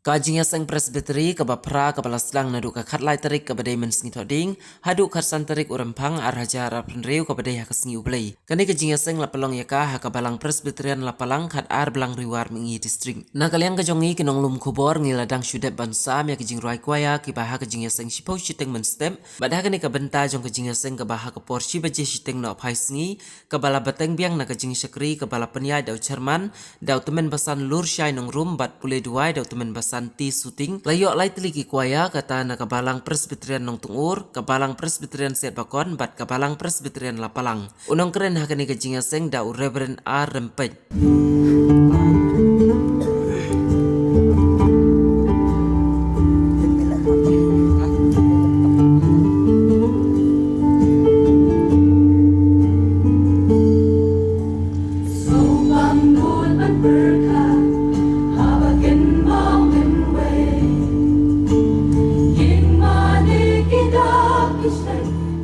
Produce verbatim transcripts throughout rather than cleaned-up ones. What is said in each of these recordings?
Ka jingïaseng Presbytery kaba phra kaba la sdang naduh ka khatlai tarik kaba dei Mynsngi Thohdieng haduh khatsan tarik u Rymphang ar hajar arphew hynriew kaba dei ha ka sngi U Blei. Kane ka jingïaseng la pynlong ïa ka ha ka Balang Presbyterian Lapalang, khatar Balang Riwar Myngi District. Na ka liang ka jong ngi ki nonglum khubor ngi la dang shu dep ban sam ïa ka jingrwai kwaya kiba ha ka jingïaseng shiphew shiteng mynstep. Bad ha kane ka bynta jong ka jingïaseng kaba ha ka por shi baje shiteng nohphai sngi, kaba la bteng biang na ka jingshakri kaba la pynïaid da u chairman, da u tymmen basan Lurshai Nongrum bad pule duwai da u tymmen basan T Suting, la ïoh lai tylli ki kwaya, kata na ka Balang Presbyterian Nongtyngur, ka Balang Presbyterian Siatbakon bad ka Balang Presbyterian Lapalang. U nongkren ha kane ka jingïaseng da u Reverend R Rympeit.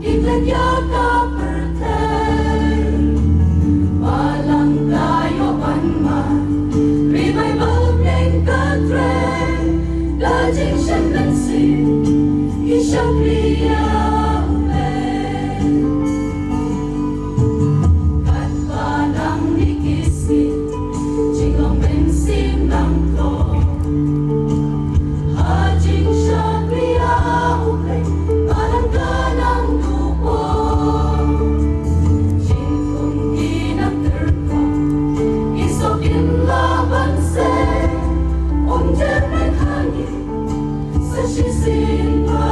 Ki klet ïa ka pyrthei, balang ka ïoh ban mad, ri Baibl bneng ka trei, da jingshem mynsiem, ki shakri ïa U Blei. Katba dang mih ki sngi, jinglong mynsiem dang tlot. Ha jingshakri ïa U Blei, balang ka nang duh bor. Jingthung ki nang tyrkhong, ki sop kim lah ban sei. Ym jer beit ha ngi, sa shisien bha.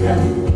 Kong.